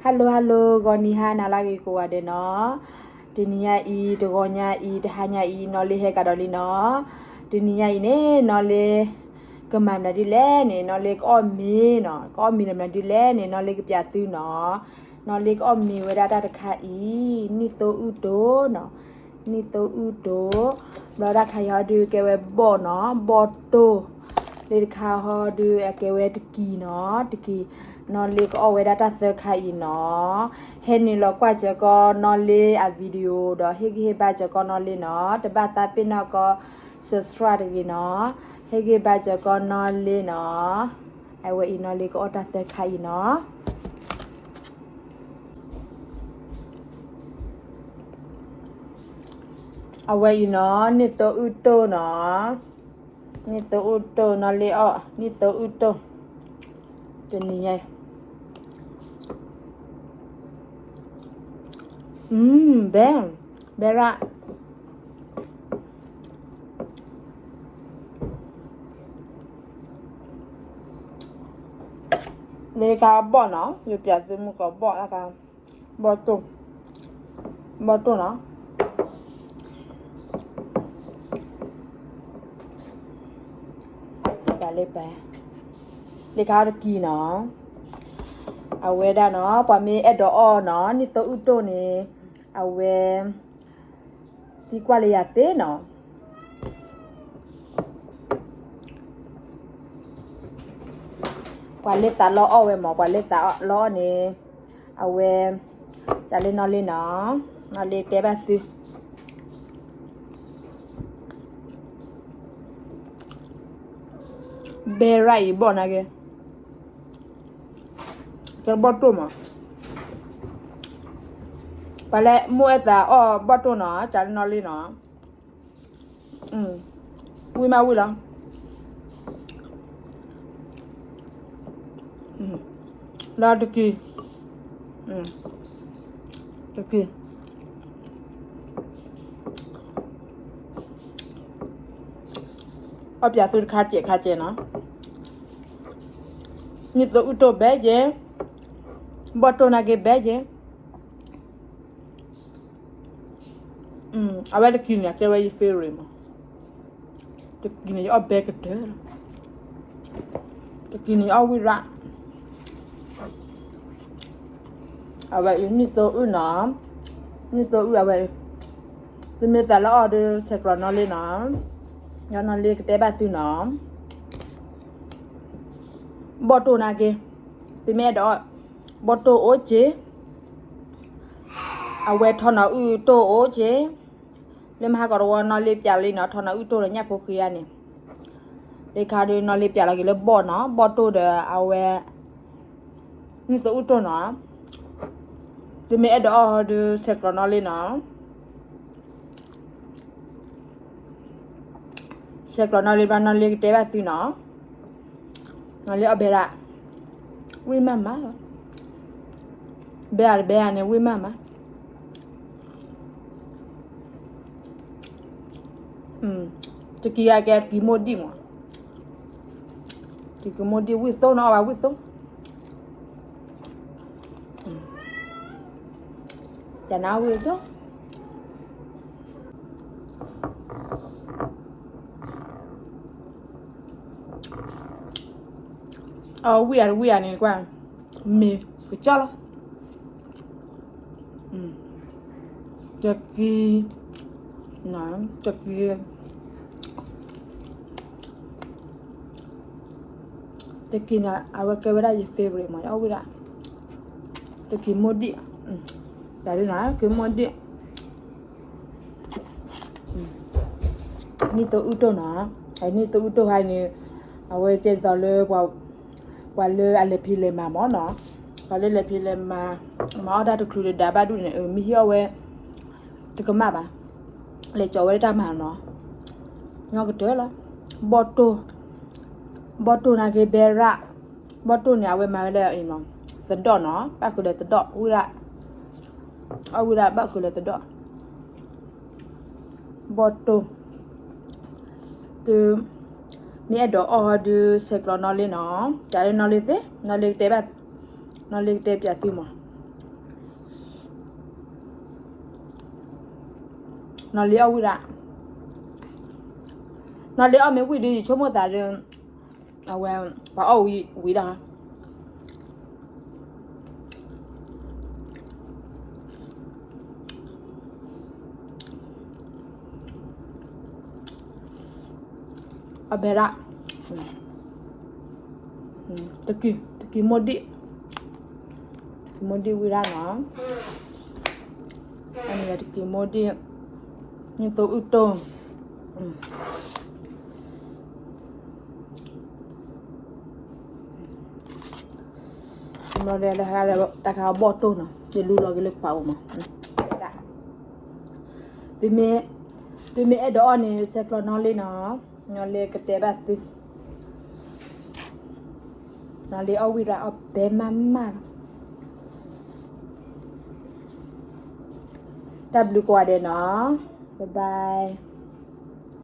Hello hello ဂီၤနံၤဟါနၤလၢအဂ့ၤကိးဂၤဒဲးနီၤ, တနံၤညါအံၤ တဂီၤညါအံၤ တဟါညါအံၤ နီၢ်လ့ဟဲကဒီးလံနီၤ, တနံၤညါအံၤန့ၣ် နီၢ်လ့ ကမၤမနုၤဒ်လဲၣ်န့ၣ် နီၢ်လ့ကအီၣ်မ့ၤနီၤ, ကအီၣ်မ့ၤမနုၤဒ်လဲၣ်န့ၣ် နီၢ်လ့ကပျးသုနီၤ, နီၢ်လ့ကအီၣ်မ့ၤဝဲဒၣ်တၢ်တခါအံၤ နံၣ်သိအုၣ်တိၢ်နီၤ, နံၣ်သိအုၣ်တိၢ်, ဘျီတၢ်ခါအံၤဟီဒုးကဲဝဲဘီၣ်နီၤ, ဘီၣ်တိၢ်, လၢတခါဟီဒုးအကဲဝဲတကံၤနီၤ, တကံၤ, နီၢ်လ့ကအီၣ်ဝဲဒၣ်တၢ်သၢခါအံၤနီၤ, ဟဲနုာ်လီၤကွၢ်စၢၤကီးနီၢ်လ့အ video ဒီး ဟ့ၣ်ဂံၢ်ဟ့ၣ်ဘါစၢၤကီးနီၢ်လ့နီၤ, တဘၣ်သးပ့ၤနီၣ်ကီး subscribe တဂ့ၤနီၤ, ဟ့ၣ်ဂံၢ်ဘါစၢၤကီးနီၢ်လ့နီၤ, အဝဲအံၤနီၢ်လ့ကအီၣ်တၢ်သၢခါအံၤနီၤ. အဝဲအံၤနီၤ နံၣ်သိအုၣ်တိၢ်နီၤ, နံၣ်သိအုၣ်တိၢ်နီၢ်လ့အီၣ် နံၣ်သိအုၣ်တိၢ်, တနံၤညါ, ဘဲ, ဘဲရၣ် လၢကဘီၣ်နီၤ, ယပျးသုမုၢ်ကဘီၣ်, ဘီၣ်တိၢ်, ဘီၣ်တိၢ်နီၤ, ပလၢပ, လၢကတကံၤနီၤ, အဝဲဒၣ်နီၤ ပှၤမ့ၢ်အဲၣ်ဒိးအီၣ်နီၤ နံၣ်သိအုၣ်တိၢ်န့ၣ်, အဝဲ သံကွၢ်လၢယၤသ့နီၤ. ပှၤလၢသးလီအီၣ်ဝဲမး, ပှၤလၢသးလီအီၣ်န့ၣ်, အဝဲ, တၢ်လၢနီၢ်လ့နီၤ, နီၢ်လ့တဲဘၣ်သု, ဘဲရၣ်အံၤဘီၣ်နာ်က့ ကဲဘီၣ်တိၢ်မး, ပှၤလၢမိၢ်အဲၣ်သးအီၣ်ဘီၣ်တိၢ်နီၤ, တၢ်လၢနီၢ်လ့နီၤ, ဝံၣ်မးဝံၣ်လီၤ, ဒီးတကံၤ, တကံၤ အီၣ်ပၠးသုတခါစဲးခါစဲးနီၤ, နံၣ်သိအုၣ်တိၢ်ဘဲယဲ, ဘီၣ်တိၢ်နာ်က့ဘဲယဲ, အဝဲတကံၤန့ၣ် အကဲဝဲယ favorite မး, တကံၤန့ၣ် ယအီၣ်ဘဲကတၢၢ်လီၤ, တကံၤန့ၣ် ယအီၣ်ဝံၣ်ရၣ် အဝဲအံၤ နံၣ်သိအုၣ်နီၤ, နံၣ်သိအုၣ်အဝဲအံၤ, သုမ့ၢ်သးလီအီၣ်ဒီး ဆဲးကျိးနီၢ်လ့နီၤ, ယနီၢ်လ့ကတဲဘၣ်သုနီၤ, ဘီၣ်တိၢ်နာ်က့, သုမ့ၢ်အဲၣ်ဒိးအီၣ်, ဘီၣ်တိၢ်အိၣ်က့, အဝဲထီၣ်နီၤအုၣ်တိၢ်အိၣ်က့, လၢမဟါကီးတဝီနီၢ်လ့ပၠးလံနီၤ, ထီၣ်နီၤအုၣ်တိၢ်လၢညၣ်ဖိဃ့ဧါန့ၣ်, လၢခါဒီးနီၢ်လ့ပၠးလီၤက့ၤလၢဘီၣ်နီၤ, ဘီၣ်တိၢ်ဒီးအဝဲ, နံၣ်သိအုၣ်တိၢ်နီၤ, သုမ့ၢ်အဲၣ်ဒိးအီၣ်ဟီဒီး ဆဲးကျိးနီၢ်လ့နီၤ, ဆဲးကျိးနီၢ်လ့ဘျီ နီၢ်လ့ကတဲဘၣ်သုနီၤ, နီၢ်လ့အီၣ်ဘဲဒၣ်, ဝံၣ်မးမးလီၤ, ဘဲဒၣ်တဘဲဒၣ်န့ၣ် ဝံၣ်မးမး တကံၤဂၤကဲတကံၤမိၢ်ဒံးမး, တကံၤမိၢ်ဒံးဝံၣ်သိနီၤ, အီၣ်ဘၣ်ဝံၣ်သိ, တနါဝံၣ်သိ အဝံၣ်အတဝံၣ်အန့ၣ်ကွၢ်, မ့ၢ်ကကၠီလီၤ, တကံၤ, တကံၤ, တကံၤန့ၣ် အဝဲကဲဝဲဒၣ်ယ favorite မး, ယအီၣ်ဝံၣ်ဒၣ်, တကံၤမိၢ်ဒံး, တကံၤမိၢ်ဒံး နံၣ်သိအုၣ်တိၢ်နီၤ, နံၣ်သိအုၣ်တိၢ်ဟါန့ၣ်, အဝဲကဲသိးလၢ, ပှၤလၢအလဲၤဖံးလဲၤမၤမးနီၤ, ပှၤလၢလဲၤဖံးလဲၤမၤ, မၤအီၣ်တၢ်တချုးဒီးဒၣ်ဘၣ်ဒူၣ်န့ၣ် မ့ၢ်ဟံၣ်အီၣ်ဝဲ, တကမၣ်ဘၣ်, လဲၤကၠီဝဲတၢ်မၤနီၤ, ညီကတၢၢ်လီၤ, ဘီၣ်တိၢ်, ဘီၣ်တိၢ်နာ်က့ဘဲရၣ်, ဘီၣ်တိၢ်န့ၣ် အဝဲမၤဝဲလၢအံၤနီၤ, သဒီၣ်နီၤ, ဘၣ်ဃုာ်ဒီးသဒီၣ်ဝံၣ်ဒၣ်, အီၣ်ဝံၣ်ဒၣ်ဘၣ်ဃုာ်ဒီးသဒီၣ် ဘီၣ်တိၢ်, သုမ့ၢ်အဲၣ်ဒိးအီၣ်ဟီဒီး ဆဲးကျိးနီၢ်လ့နီၤ, တၢ်လၢနီၢ်လ့သ့, နီၢ်လ့ကတဲဘၣ်, နီၢ်လ့ကတဲပၠးသုမး, နီၢ်လ့အီၣ်ဝံၣ်ဒၣ်, နီၢ်လ့အီၣ်မ့ၢ်ဝံၣ်ဒီး ယဆိကမိၣ်သးဒီး အဝဲ ပှၤအီၣ်ဝံၣ်ဝံၣ်ဒၣ်. အဘဲဒၣ် တကံၤ တကံၤမိၢ်ဒံၣ်, တကံၤမိၢ်ဒံၣ်ဝံၣ်ဒၣ်နီၤ, အန့ၣ်တကံၤမိၢ်ဒံၣ်, နသိအုၣ်တိၢ် မ့ၢ် တၢ်ခါဘီၣ်တိၢ်နီၤ, ယလူလီၤက့ၤလၢခွးအိၣ်မး, သုမ့ၢ်အဲၣ်ဒိးအီၣ်န့ၣ် ဆဲးကျိးနီၢ်လ့နီၤ, နီၢ်လ့ကတဲဘၣ်သု, နီၢ်လ့အီၣ်ဝံၣ်ဒၣ်အီၣ်ဘဲမးမးလီၤ. တၢ်ဘျုးကိးဂၤဒဲးနီၤ, bye bye.